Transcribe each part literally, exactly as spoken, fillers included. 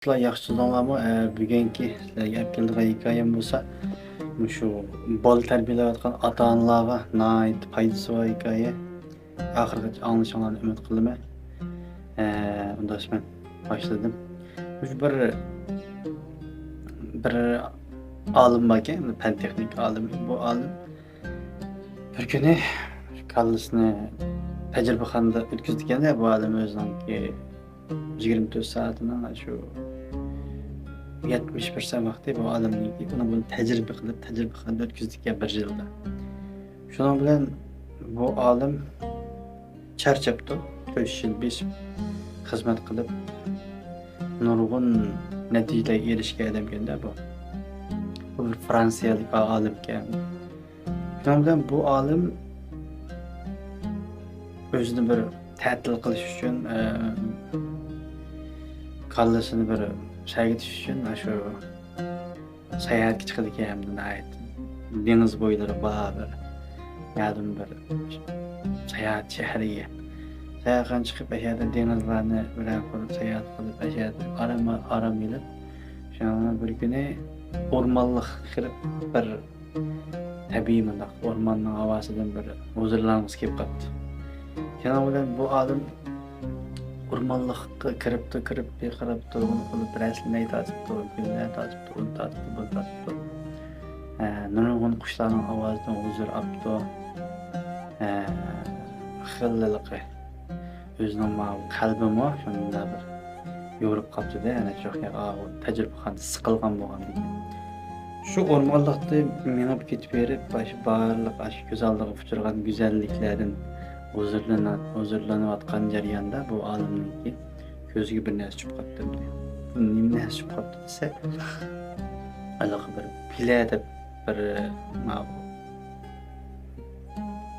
دوستلار، ياخشى تۇردۇڭلارمۇ؟ ئە، بۈگۈنكى سىلەرگە ئەپ كېلىدىغان ھېكايەم بولسا، مۇشۇ بالا تەربىيەلەۋاتقان ئاتا-ئانىلارغا ناھايىتى پايدىسى بار ھېكايە. ئاخىرغىچە ئاڭلىشىڭلارنى ئۈمىد قىلىمەن. ئە، ئۇنداش مەن باشلىدىم. مۇشۇ بىر، بىر ئالىم باركەن، پەن تېخنىكا ئالىمى. بۇ ئالىم بىر كۈنى كاللىسىنى تەجرىبىخانىدا ئۆتكۈزىدىكەن-دە، بۇ ئالىم ئۆزىنىڭكى يىگىرمە تۆت سائىتىنىڭ شۇ يەتمىش پىرسەنت ۋاقتى بۇ ئالىمنىڭكى، ئۇنى بۇنى تەجرىبە قىلىپ، تەجرىبىخانىدا ئۆتكۈزىدىكەن بىر يىلدا. شۇنىڭ بىلەن بۇ ئالىم چارچاپتۇ، تۆت يىل بېسىپ خىزمەت قىلىپ، نۇرغۇن نەتىجىلەرگە ئېرىشكەن ئادەمكەن-دە بۇ. بۇ بىر فرانسىيەلىك ئالىمكەن. شۇنىڭ بىلەن بۇ ئالىم ئۆزىنى بىر تەتىل قىلىش ئۈچۈن، ئە، كاللىسىنى بىر سەگىتىش ئۈچۈن، ئاشۇ ساياھەتكە چىقىدىكەن، ھەمدە ناھايىتى دېڭىز بويلىرى بار بىر، يەردىن بىر ساياھەت شەھىرىگە. ساياھەتكە چىقىپ، ئەشەدە دېڭىزلارنى بىرەر قۇر ساياھەت قىلىپ، ئەشەدە ئارام، ئارام ئېلىپ، شۇنىڭ بىلەن بىر كۈنى ئورمانلىققا كىرىپ، بىر تەبىئىي مۇنداق ئورماننىڭ ھاۋاسىدىن بىر ھۇزۇرلانغۇسى كېلىپ قاپتۇ. شۇنىڭ بىلەن بۇ ئادەم ئورمانلىققا كىرىپتۇ، كىرىپ بىر قاراپ تۇرغىنى قىلىپ، رەسىملەر تارتىپتۇ، گۈللەر تارتىپتۇ، ئۇنى تارتىپتۇ، بۇنى تارتىپتۇ. ھە، نۇرغۇن قۇشلارنىڭ ئاۋازىدىن ھۇزۇر ئاپتۇ. ھە، خېلىلىقى ئۆزىنىڭ ماۋۇ قەلبىمۇ شۇنداق بىر يورۇپ قاپتۇ-دە، ئەنە شۇ تەجرىبىخانىدا سىقىلغان بولغاندىكىن. شۇ ئورمانلىقتا مېڭىپ كېتىپ بېرىپ، ئاشۇ بارلىق ئاشۇ كۆز ئالدىغا ئۇچرىغان گۈزەللىكلەردىن ھۇزۇرلىنا-، ھۇزۇرلىنىۋاتقان جەرياندا بۇ ئالىمنىڭكى كۆزىگە بىر نەرسە چۈشۈپ قاپتۇ. بۇ نېمە نەرسە چۈشۈپ قاپتۇ دېسە، ھېلىقى بىر پىلە دەپ بىر، ماۋۇ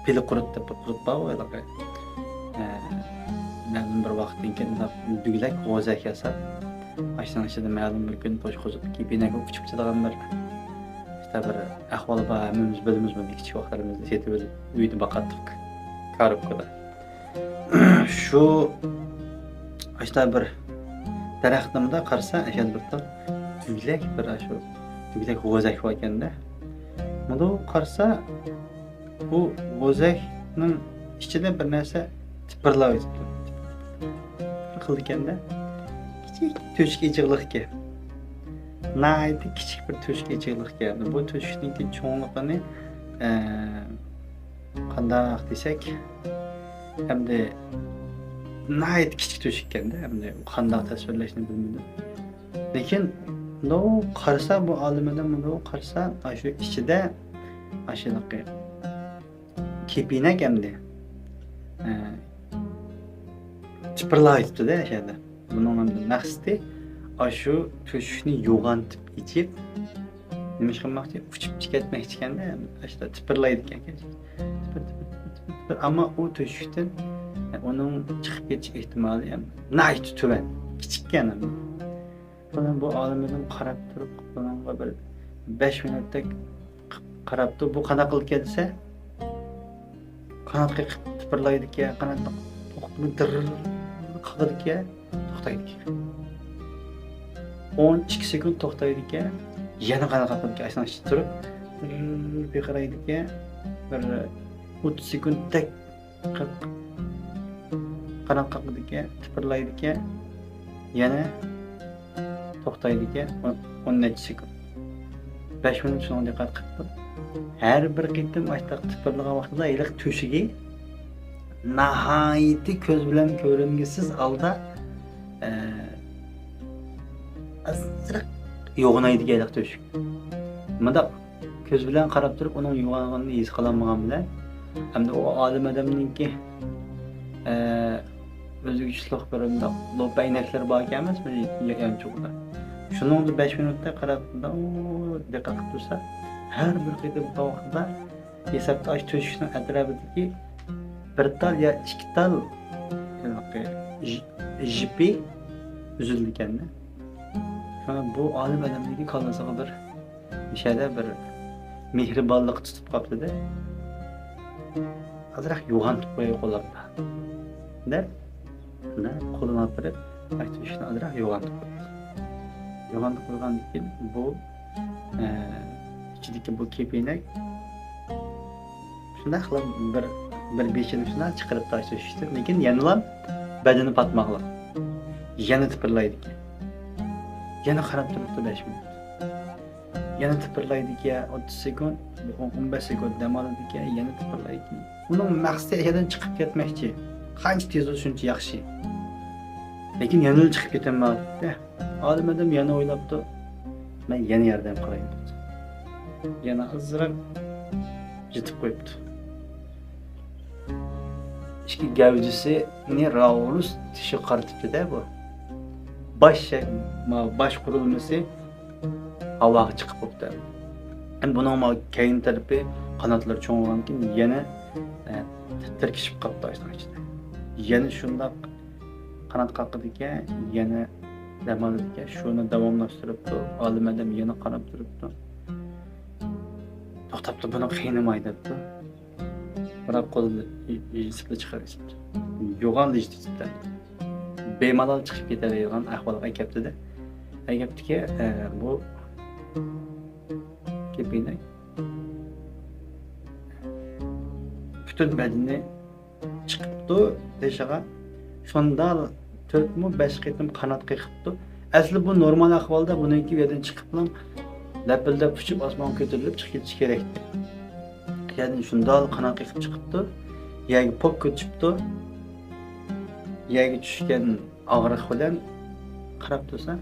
پىلە قۇرت دەپ بىر قۇرت بارغۇ ھېلىقى. ئە، مەلۇم بىر ۋاقىتتىن كېيىن مۇنداق دۈگىلەك غوزەك ياساپ، ئاشۇنىڭ ئىچىدە مەلۇم بىر كۈنى توشقۇزۇپ، كېپىنەگە ئۇچۇپ كېتىدىغان بىر، ئىشتە بىر ئەھۋال بار، ھەممىمىز بىلىمىز بۇنى، كىچىك ۋاقىتلىرىمىزدا سېتىۋېلىپ، ئۆيدە باقاتتۇق، كارۇپكىدا. شۇ ئاشتا بىر دەرەخنىڭ مۇندا قارىسا، ئەشەدە بىر تال دۈگىلەك بىر، ئاشۇ دۈگىلەك غوزەك باركەن-دە. مۇنداق قارىسا، بۇ غوزەكنىڭ ئىچىدە بىر نەرسە تىپىرلاۋېتىپتۇ. تىپىر قىلىدىكەن-دە. كىچىك تۆشۈك ئېچىقلىقكەن. ناھايىتى كىچىك بىر تۆشۈك ئېچىقلىقكەن. بۇ تۆشۈكنىڭكى چوڭلۇقىنى، ئە، قانداق دېسەك، ئەمدى ناھايىتى كىچىك تۆشۈككەن-دە، ئەمدى قانداق تەسۋىرلەشنى بىلمىدىم. لېكىن مۇنداق قارىسا، بۇ ئالىمىدىن مۇنداق قارىسا، ئاشۇ ئىچىدە ئاشۇنداق كېپىنەك ئەمدى، ئە، تىپىرلاۋېتىپتۇ-دە ئەشەدە. بۇنىڭ ئەمدى مەقسىتى ئاشۇ تۆشۈكنى يوغانتىپ ئېچىپ، نېمە ئىش قىلماقچى؟ ئۇچۇپ كەتمەكچىكەن-دە، ئاشۇنداق تىپىرلايدىكەنكەن. تىپىر، تىپىر، تىپىر، تىپىر، تىپىر. ئەمما ئۇ تۆشۈكتىن، ئە، ئۇنىڭ چىقىپ كېتىش ئېھتىمالى ھەم ناھايىتى تۆۋەن، كىچىككەن ئەمدى. بۇنىڭ بۇ ئالىمىدىن قاراپ تۇرۇپ، بۇنىڭغا بىر بەش مىنۇتتەك قاراپتۇ. بۇ قانداق قىلىدىكەن دېسە، قانات قېقىپ تىپىرلايدىكەن، قانات قېقىپ دىرر قاقىدىكەن، توختايدىكەن. ئون ئىككى سېكۇنت توختايدىكەن، يەنە قانات قاقىدىكەن. ئاشۇنىڭ ئىچىدە تۇرۇپ، دىرر پىرقىرايدىكەن، بىر ئوتتۇز سېكۇنتتەك قاق-، قانات قاقىدىكەن، تىپىرلايدىكەن، يەنە توختايدىكەن، ئون، ئون نەچچە سېكۇنت. بەش مىنۇت شۇنىڭغا دىققەت قىلىپ تۇر. ھەر بىر قېتىم ئاشتاق تىپىرلىغان ۋاقتىدا ھېلىقى تۆشۈكى ناھايىتى كۆز بىلەن كۆرۈنگۈسىز ھالدا، ئە، ئازراق يوغىنايدىكەن ھېلىقى تۆشۈك. مۇنداق كۆز بىلەن قاراپ تۇرۇپ، ئۇنىڭ يوغانغىنىنى ھېس قىلالمىغان بىلەن، ئەمدى ئۇ ئالىم ئادەمنىڭكى، ئە، ئۆزىگە چۇتلۇق بىر مۇنداق لوپا ئەينەكلىرى باركەن ئەمەسمۇ، يانچۇقىدا. شۇنىڭدا بەش مىنۇتتا قاراپ، مۇنداق دىققەت قىلىپ تۇرسا، ھەر بىر قېتىم بارغان ۋاقتىدا ھېسابتا ئاشۇ تۆشۈكنىڭ ئەتراپىدىكى بىر تال يا ئىككى تال ھېلىقى ژ-، ژىپى ئۈزۈلىدىكەن-دە. شۇڭا بۇ ئالىم ئادەمنىڭكى كاللىسىغا بىر مۇشۇ يەردە بىر مېھرىبانلىق تۇتۇپ قاپتۇ-دە. ئازراق يوغان تۇتۇپ قوياي قولۇمدا، دەپ، مانا قولىنى ئاپىرىپ، ئاشۇ تۆشۈكنى ئازراق يوغان تۇتۇپ قويدى. يوغاندا قويغاندىن كېيىن بۇ، ئە، ئىچىدىكى بۇ كېپىنەك شۇنداقلا بىر، بىر بېشىنى شۇنداق چىقىرىپ تاشلىشىپتۇ. لېكىن يەنىلا بەدىنى پاتماقلىق. يەنە تىپىرلايدىكەن. يەنە قاراپ تۇرۇپتۇ بەش مىنۇت. يەنە تىپىرلايدىكەن، ئوتتۇز سېكۇنت، ئون بەش سېكۇنت دەم ئالىدىكەن، يەنە تىپىرلايدىكەن. ئۇنىڭ مەقسىتى ئەيەردىن چىقىپ كەتمەكچى. قانچە تېز بولسا شۇنچە ياخشى. لېكىن يەنىلا چىقىپ كېتەلمەيدىكەن. ئالىم ئادەم يەنە ئويلاپتۇ، مەن يەنە ياردەم قىلاي دەپتۇ. يەنە ئازراق يېتىپ قويۇپتۇ. ئىككى گەۋدىسىنى راۋۇرۇس تېشىغا قارىتىپتۇ-دە بۇ. باش شەك-، ما-، باش قۇرۇلمىسى ھاۋاغا چىقىپ بوپتۇ. ئەمدى بۇنىڭ ما-، كەينى تەرىپى، قاناتلىرى چوڭ بولغاندىكىن يەنە، ئە، تىركىشىپ قاپتۇ ئاشۇنىڭ ئىچىدە. يەنە شۇنداق قانات قاقىدىكەن، يەنە دەم ئالىدىكەن. شۇنى داۋاملاشتۇرۇپتۇ. ئالىم ئادەم يەنە قاراپ تۇرۇپتۇ. توختاپتۇ، بۇنى قىينىماي دەپتۇ. بىراق قولىنى يېزىپلا چىقىرىۋېتىپتۇ. يوغان لىجىتىپتۇ. بىمالال چىقىپ كېتەلەيدىغان ئەھۋالغا ئەكەپتۇ-دە. ئەكەپتىكى، ئە، بۇ كېپىنەك پۈتۈن بەدىنى چىقىپتۇ تېشىغا. شۇنداق تۆتمۇ، بەش قېتىم قانات قېقىپتۇ. ئەسلى بۇ نورمال ئەھۋالدا بۇنىڭكى يەردىن چىقىپلا لەپىلدەپ ئۇچۇپ ئاسمانغا كۆتۈرۈلۈپ چىقىپ كېتىشى كېرەكتى. يەردىن شۇنداق قانات قېقىپ چىقىپتۇ. يەرگە پوك كۆتۈشۈپتۇ. يەرگە چۈشكەن ئاغرىق بىلەن قاراپ تۇرسا،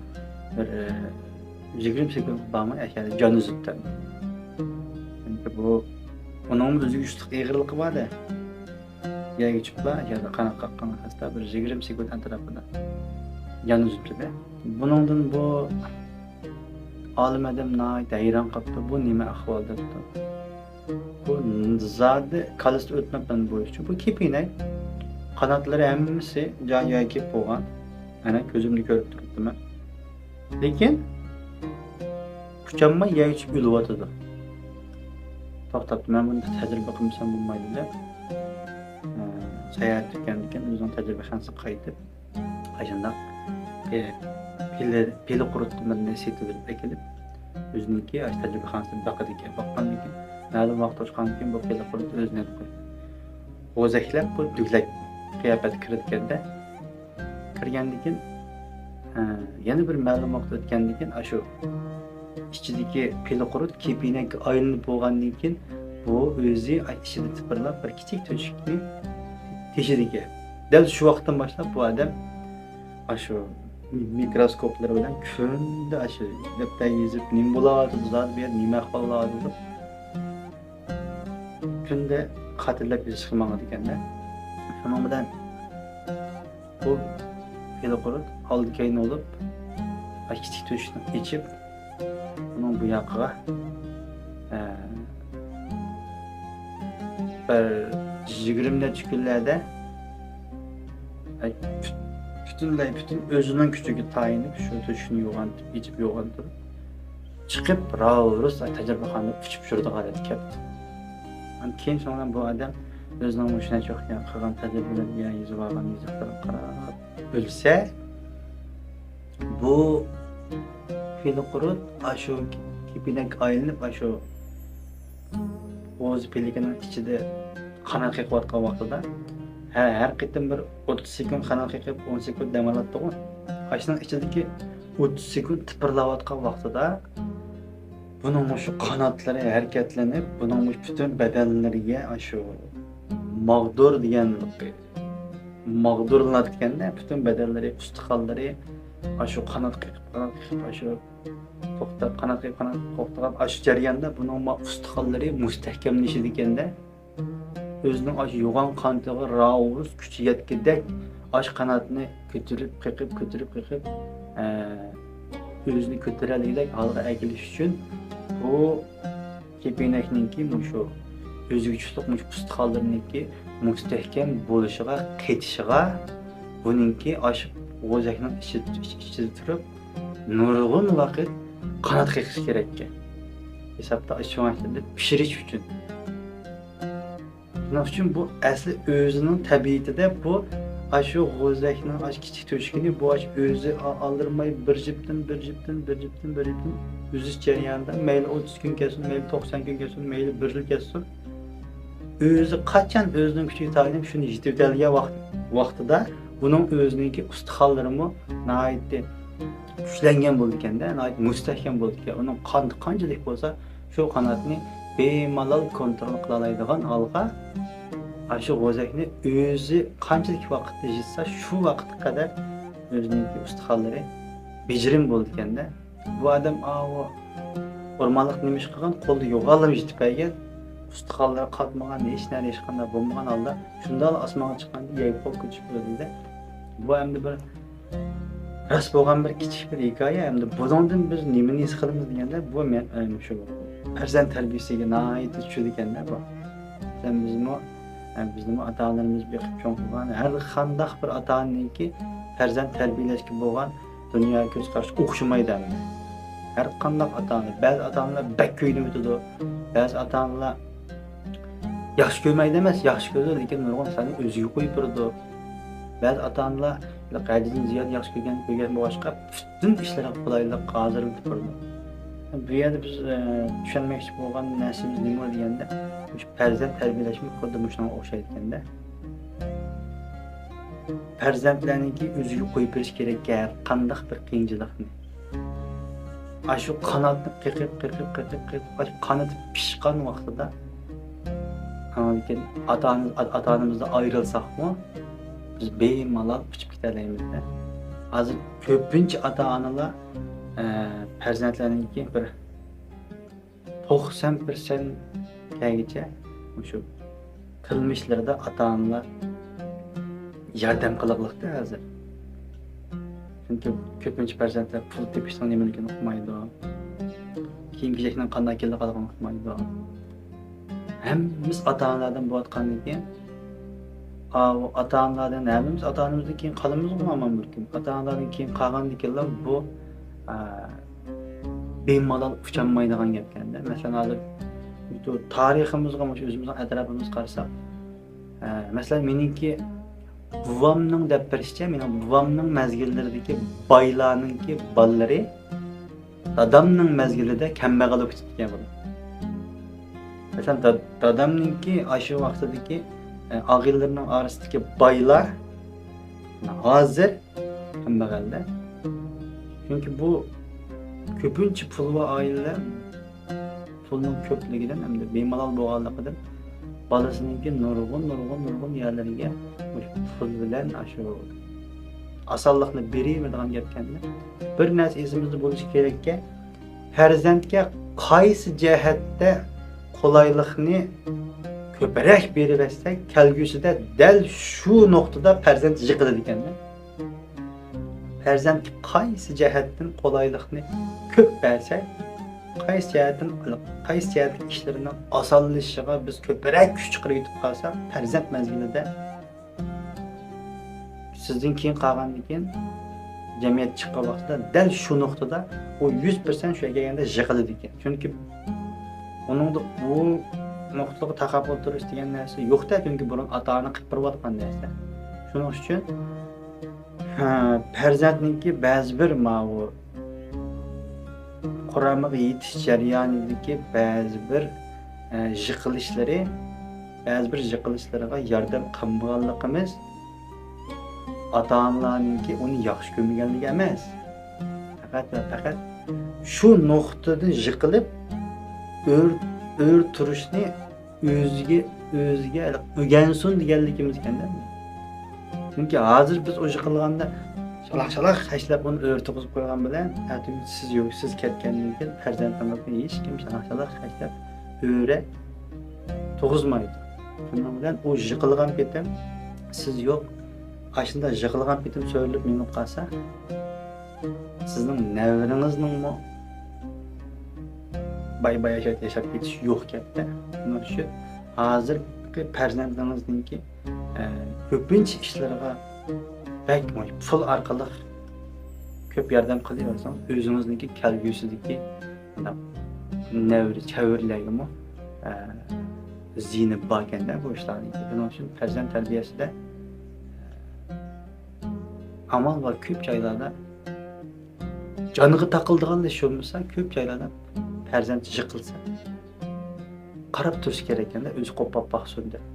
بىر، ئە، يىگىرمە سېكۇنت بارمۇ ئەكەلدى، جان ئۈزۈپتۇ. چۈنكى بۇ، ئۇنىڭمۇ ئۆزىگە چۈشلۈك ئېغىرلىقى بار-دە. يەرگە چۈشۈپلا، يەردە قانات قاققان ھەستا بىر يىگىرمە سېكۇنت ئەتراپىدا جان ئۈزۈپتۇ-دە. بۇنىڭدىن بۇ ئالىم ئادەم ناھايىتى ھەيران قاپتۇ، بۇ نېمە ئەھۋال دەپتۇ. بۇ زادى كاللىسىدىن ئۆتمەپتۇ بۇ ئىش. بۇ كېپىنەك. قاناتلىرى ھەممىسى جايىغا كېلىپ بولغان. ئەنە كۆزۈمدە كۆرۈپ تۇرۇپتىمەن. لېكىن ئۇچالماي يەرگە چۈشۈپ ئۆلۈۋاتىدۇ. توختاپتۇ، مەن بۇنى تەجرىبە قىلمىسام بولمايدۇ دەپ، ئە، ساياھەت تۈگىگەندىن كېيىن ئۆزىنىڭ تەجرىبىخانىسىغا قايتىپ، ئاشۇنداق، ئە، پىلە، پىلە قۇرۇتتىن بىرنى سېتىۋېلىپ ئەكېلىپ، ئۆزىنىڭكى ئاشۇ تەجرىبىخانىسىدا بېقىدىكەن. باققاندىن كېيىن، مەلۇم ۋاقىت ئۆتكەندىن كېيىن بۇ پىلە قۇرۇت ئۆزىنى غوزەكلەپ، بۇ دۈگلەك قىياپەتكە كىرىدىكەن-دە. كىرگەندىن كېيىن، ئە، يەنە بىر مەلۇم ۋاقىت ئۆتكەندىن كېيىن، ئاشۇ ئىچىدىكى پىلە قۇرۇت كېپىنەككە ئايلىنىپ بولغاندىن كېيىن، بۇ ئۆزى ئىچىدە تىپىرلاپ بىر كىچىك تۆشۈكنى تېشىدىكەن. دەل شۇ ۋاقىتتىن باشلاپ بۇ ئادەم ئاشۇ مىكروسكوپلىرى بىلەن كۈندە ئاشۇ دەپتەرگە يېزىپ، نېمە بولۇۋاتىدۇ، زادى بۇ يەردە نېمە ئەھۋال بولۇۋاتىدۇ دەپ، كۈندە خاتىرىلەپ يېزىشقا ماڭىدىكەن-دە. شۇنىڭ بىلەن بۇ پىلە قۇرۇت ئالدى كەينى بولۇپ، ئاشۇ كىچىك تۆشۈكنى ئېچىپ، ئۇنىڭ بۇ ياقىغا، ئە، بىر يىگىرمە نەچچە كۈنلەردە، ئە، پۈت-، پۈتۈنلەي پۈتۈن ئۆزىنىڭ كۈچىگە تايىنىپ، شۇ تۆشۈكنى يوغانتىپ، ئېچىپ يوغانتىپ، چىقىپ، راۋۇرۇس تەجرىبىخانىدا ئۇچۇپ يۈرىدىغان ھالەتكە كەپتۇ. ئاندىن كېيىن شۇنىڭ بىلەن بۇ ئادەم ئۆزىنىڭ مۇشۇ نەچچە ۋاقىت قىلغان تەجرىبىلىرىگە، يېزىۋالغان يېزىقلىرىغا قاراپ ئۆلسە، بۇ پىلە قۇرۇت ئاشۇ كېپىنەككە ئايلىنىپ، ئاشۇ غوزا پىلىكىنىڭ ئىچىدە قانات قېقىۋاتقان ۋاقتىدا، ھە-، ھەر قېتىم بىر ئوتتۇز سېكۇنت قانات قېقىپ، ئون سېكۇنت دەم ئالاتتىغۇ. ئاشۇنىڭ ئىچىدىكى ئوتتۇز سېكۇنت تىپىرلاۋاتقان ۋاقتىدا، بۇنىڭ مۇشۇ قاناتلىرى ھەرىكەتلىنىپ، بۇنىڭ مۇشۇ پۈتۈن بەدەنلىرىگە ئاشۇ ماغدۇر دېگەن، ماغدۇرلىنىدىكەن-دە، پۈتۈن بەدەنلىرى، ئۇستىخانلىرى ئاشۇ قانات قېقىپ، قانات قېقىپ، ئاشۇ توختاپ، قانات قېقىپ، قانات توختىغان، ئاشۇ جەرياندا بۇنىڭ ما-، ئۇستىخانلىرى مۇستەھكەملىشىدىكەن-دە. ئۆزىنىڭ ئاشۇ يوغان قانىتىغا راۋۇرۇس كۈچى يەتكۈدەك ئاشۇ قاناتنى كۆتۈرۈپ، قېقىپ، كۆتۈرۈپ، قېقىپ، ئە، ئۆزىنى كۆتۈرەلىگۈدەك ھالغا ئەكېلىش ئۈچۈن بۇ كېپىنەكنىڭكى مۇشۇ ئۆزىگە چۈشلۈك مۇشۇ ئۇستىخانلىرىنىڭكى مۇستەھكەم بولۇشىغا، قېتىشىغا بۇنىڭكى ئاشۇ غوزەكنىڭ ئىچىدە، ئىچ-، ئىچىدە تۇرۇپ نۇرغۇن ۋاقىت قانات قېقىش كېرەككەن. ھېسابتا ئاشۇ ۋاقىتتا پىشىرىش ئۈچۈن. شۇنىڭ ئۈچۈن بۇ ئەسلى ئۆزىنىڭ تەبىئىتىدە بۇ ئاشۇ غوزەكنىڭ ئاشۇ كىچىك تۆشۈكىنى بۇ ئاشۇ ئۆزى ئا-، ئالدىرىماي بىر جۈپتىن، بىر جۈپتىن، بىر جۈپتىن، بىر جۈپتىن ئۈزۈش جەريانىدا مەيلى ئوتتۇز كۈن كەتسۇن، مەيلى توقسان كۈن كەتسۇن، مەيلى بىر يىل كەتسۇن، ئۆزى قاچان ئۆزىنىڭ كۈچىگە تايىنىپ شۇنى يېتىۋېتەلىگەن ۋاقىت، ۋاقتىدا ئۇنىڭ ئۆزىنىڭكى ئۇستىخانلىرىمۇ ناھايىتى كۈچلەنگەن بولىدىكەن-دە، ناھايىتى مۇستەھكەم بولىدىكەن. ئۇنىڭ قانىتى قانچىلىك بولسا، شۇ قاناتنى بىمالال كونترول قىلالايدىغان ھالغا، ئاشۇ غوزەكنى ئۆزى قانچىلىك ۋاقىتتا يىتسە، شۇ ۋاقىتقا قەدەر ئۆزىنىڭكى ئۇستىخانلىرى بېجىرىم بولىدىكەن-دە. بۇ ئادەم ئاۋۇ ئورمانلىق نېمە ئىش قىلغان، قولىدا يوغانلىرىمۇ يېتىپ كەلگەن، ئۇستىخانلىرى قاتمىغان، ھېچ نەرسە ھېچقانداق بولمىغان ھالدا شۇنداقلا ئاسمانغا چىققاندا يەرگە قول كۆتۈرۈپ ئۆلدى-دە. بۇ ئەمدى بىر راست بولغان بىر كىچىك بىر ھېكايە. ئەمدى بۇنىڭدىن بىز نېمىنى ھېس قىلىمىز دېگەندە، بۇ مەن، ئە، شۇ پەرزەنت تەربىيەسىگە ناھايىتى چۈشىدىكەن-دە بۇ. مەسىلەن، بىزمۇ، ئە، بىزنىمۇ ئاتا-ئانىلىرىمىز بېقىپ چوڭ قىلغان، ھەر قانداق بىر ئاتا-ئانىنىڭكى پەرزەنت تەربىيەلەشكە بولغان دۇنيا كۆز قارىشى ئوخشىمايدۇ ئەمدى. ھەر قانداق ئاتا-ئانا، بەزى ئاتا-ئانىلار بەك كۆيۈنۈۋېتىدۇ، بەزى ئاتا-ئانىلار ياخشى كۆرمەيدۇ ئەمەس، ياخشى كۆرىدۇ، لېكىن نۇرغۇن ئىشلارنى ئۆزىگە قويۇپ بېرىدۇ. بەزى ئاتا-ئانىلار ھەددىدىن زىيادە ياخشى كۆرگەن، كۆرگەن بولغاچقا، پۈتۈن ئىشلارغا قولايلىق ھازىرلىتىپ بېرىدۇ. بۇ يەردە بىز، ئە، چۈشەنمەكچى بولغان نەرسىمىز نېمە دېگەندە، مۇشۇ پەرزەنت تەربىيەلەشمۇ خۇددى مۇشۇنىڭغا ئوخشايدىكەن-دە. پەرزەنتلەرنىڭكى ئۆزىگە قويۇپ بېرىش كېرەك ھەر قانداق بىر قىيىنچىلىقنى. ئاشۇ قاناتنى قېقىپ، قېقىپ، قېقىپ، قېقىپ، ئاشۇ قانىتى پىشقان ۋاقتىدا، ئاندىن كېيىن ئاتا-، ئاتا-ئانىمىزدىن ئايرىلساقمۇ، بىز بىمالال ئۇچۇپ كېتەلەيمىز-دە. ھازىر كۆپىنچە ئاتا-ئانىلار، ئە، پەرزەنتلەرنىڭكى بىر توقسان پىرسەنت كەلگۈچە مۇشۇ قىلمىشلىرىدا ئاتا-ئانىلار ياردەم قىلغۇلۇقتا ھازىر. چۈنكى كۆپىنچە پەرزەنتلەر پۇل تېپىشنىڭ نېمىلىكىنى ئۇقمايدۇ. كىيىم-كېچەكنىڭ قانداق كېلىدىغانلىقىنى ئۇقمايدۇ. ھەممىمىز ئاتا-ئانىلاردىن بولۇۋاتقاندىن كېيىن، ئاۋۇ ئاتا-ئانىلاردىن، ھەممىمىز ئاتا-ئانىمىزدىن كېيىن قالىمىزغۇ ئامان بىر كۈن. ئاتا-ئانىلاردىن كېيىن قالغاندىن كېيىنلا بۇ، ئا، بىمالال ئۇچالمايدىغان گەپكەن-دە. مەسىلەن، ھازىر بۇ تارىخىمىزغا، مۇشۇ ئۆزىمىزنىڭ ئەتراپىمىزغا قارىساق، ئە، مەسىلەن، مېنىڭكى بوۋامنىڭ دەپ بېرىشىچە، مېنىڭ بوۋامنىڭ مەزگىللىرىدىكى بايلارنىڭكى بالىلىرى دادامنىڭ مەزگىلىدە كەمبەغەل بولۇپ كېتىپتىكەن بۇلار. مەسىلەن، دا-، دادامنىڭكى ئاشۇ ۋاقتىدىكى، ئە، ئاغىنىلىرىنىڭ ئارىسىدىكى بايلار ھازىر كەمبەغەلدە. چۈنكى بۇ كۆپىنچە پۇلۋا ئائىلىلەر پۇلنىڭ كۆپلۈكىدىن ھەمدە بىمالال بولغانلىقىدىن بالىسىنىڭكى نۇرغۇن، نۇرغۇن، نۇرغۇن يەرلىرىگە مۇشۇ پۇل بىلەن ئاشۇ ئاسانلىقنى بېرىۋېرىدىغان گەپكەن. بىر نەرسە ئېسىمىزدە بولۇشى كېرەككى، پەرزەنتكە قايسى جەھەتتە قولايلىقنى كۆپرەك بېرىۋەتسەك، كەلگۈسىدە دەل شۇ نۇقتىدا پەرزەنت يىقىلىدىكەن. پەرزەنتكە قايسى جەھەتتىن قولايلىقنى كۆپ بەرسەك، قايسى جەھەتتىن، قايسى جەھەتتىكى ئىشلىرىنىڭ ئاسانلىشىشىغا بىز كۆپرەك كۈچ چىقىرىۋېتىپ قالساق، پەرزەنت مەزگىلىدە سىزدىن كېيىن قالغاندىن كېيىن جەمئىيەت چىققان ۋاقتىدا دەل شۇ نۇقتىدا ئۇ يۈز پىرسەنت شۇ يەرگە كەلگەندە يىقىلىدىكەن. چۈنكى ئۇنىڭدا ئۇ نۇقتىغا تاقاپ ئولتۇرۇش دېگەن نەرسە يوق-دە، چۈنكى بۇرۇن ئاتا-ئانا قىلىپ بېرىۋاتقان نەرسە. شۇنىڭ ئۈچۈن، ھە، پەرزەنتنىڭكى بەزى بىر ماۋۇ قۇرامىغا يېتىش جەريانىدىكى بەزى بىر، ئە، يىقىلىشلىرى، بەزى بىر يىقىلىشلىرىغا ياردەم قىلمىغانلىقىمىز ئاتا-ئانىلارنىڭكى ئۇنى ياخشى كۆرمىگەنلىكى ئەمەس. پەقەت ۋە پەقەت شۇ نۇقتىدىن يىقىلىپ، ئۆر-، ئۆر تۇرۇشنى ئۆزىگە، ئۆزىگە ئۆگەنسۇن دېگەنلىكىمىز ئىكەن-دە. چۈنكى ھازىر بىز ئۇ يىقىلغاندا شالاق-شالاق ھەشلەپ ئۇنى ئۆرە تۇرغۇزۇپ قويغان بىلەن، ئەتىگۈن سىز يوق، سىز كەتكەندىن كېيىن پەرزەنتىڭىزنى ھېچكىم شالاق-شالاق ھەشلەپ ئۆرە تۇرغۇزمايدۇ. شۇنىڭ بىلەن ئۇ يىقىلغان پېتىم سىز يوق، ئاشۇنداق يىقىلغان پېتىم سۆرىلىپ مېڭىپ قالسا، سىزنىڭ نەۋرىڭىزنىڭمۇ باي-باي ياشاپ، ياشاپ كېتىشى يوق گەپتە. شۇنىڭ ئۈچۈن ھازىرقى پەرزەنتىڭىزنىڭكى، ئە، كۆپىنچە ئىشلىرىغا بەك پۇل ئارقىلىق كۆپ ياردەم قىلىۋەرسىڭىز، ئۆزىڭىزنىڭكى كەلگۈسىدىكى مۇنداق نەۋرە-چەۋرىلەرگىمۇ، ئە، زىيىنى باركەن-دە بۇ ئىشلارنىڭكى. شۇنىڭ ئۈچۈن پەرزەنت تەربىيەسىدە ئامال بار، كۆپ جايلاردا جانغا تاقىلىدىغان ئىش بولمىسا، كۆپ جايلاردا پەرزەنت يىقىلسا، قاراپ تۇرۇش كېرەك ئەمەس، ئۆزى قوپاپ باقسۇن دەپ.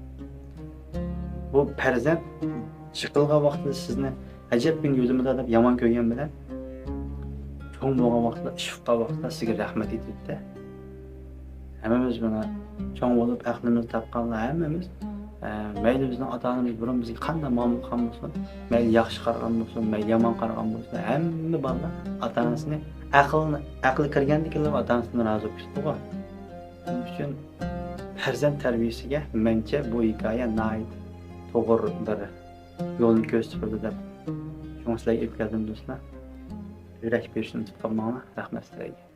بۇ پەرزەنت يىقىلغان ۋاقتىدا سىزنى ئەجەب مېنى يولىمىدا دەپ يامان كۆرگەن بىلەن، چوڭ بولغان ۋاقتىدا، ئىش ئۇققان ۋاقتىدا سىزگە رەھمەت ئېيتىدۇ-دە. ھەممىمىز مانا چوڭ بولۇپ، ئەقلىمىزنى تاپقانلار ھەممىمىز، ئە، مەيلى بىزنىڭ ئاتا-ئانىمىز بۇرۇن بىزگە قانداق مۇئامىلە قىلغان بولسۇن، مەيلى ياخشى قارىغان بولسۇن، مەيلى يامان قارىغان بولسۇن، ھەممە بالىلار ئاتا-ئانىسىنى ئەقلىنى، ئەقلى كىرگەندىن كېيىن ئاتا-ئانىسىدىن رازى بولۇپ كېتىدىغۇ. شۇنىڭ ئۈچۈن پەرزەنت تەربىيەسىگە مەنچە بۇ ھېكايە ناھايىتى توغرا بىر يولنى كۆرسىتىپ بېرىدۇ دەپ، شۇڭا سىلەرگە ئېلىپ كەلدىم دوستلار. يۈرەك بېرىشنى ئۇنتۇپ قالماڭلار. رەھمەت سىلەرگە.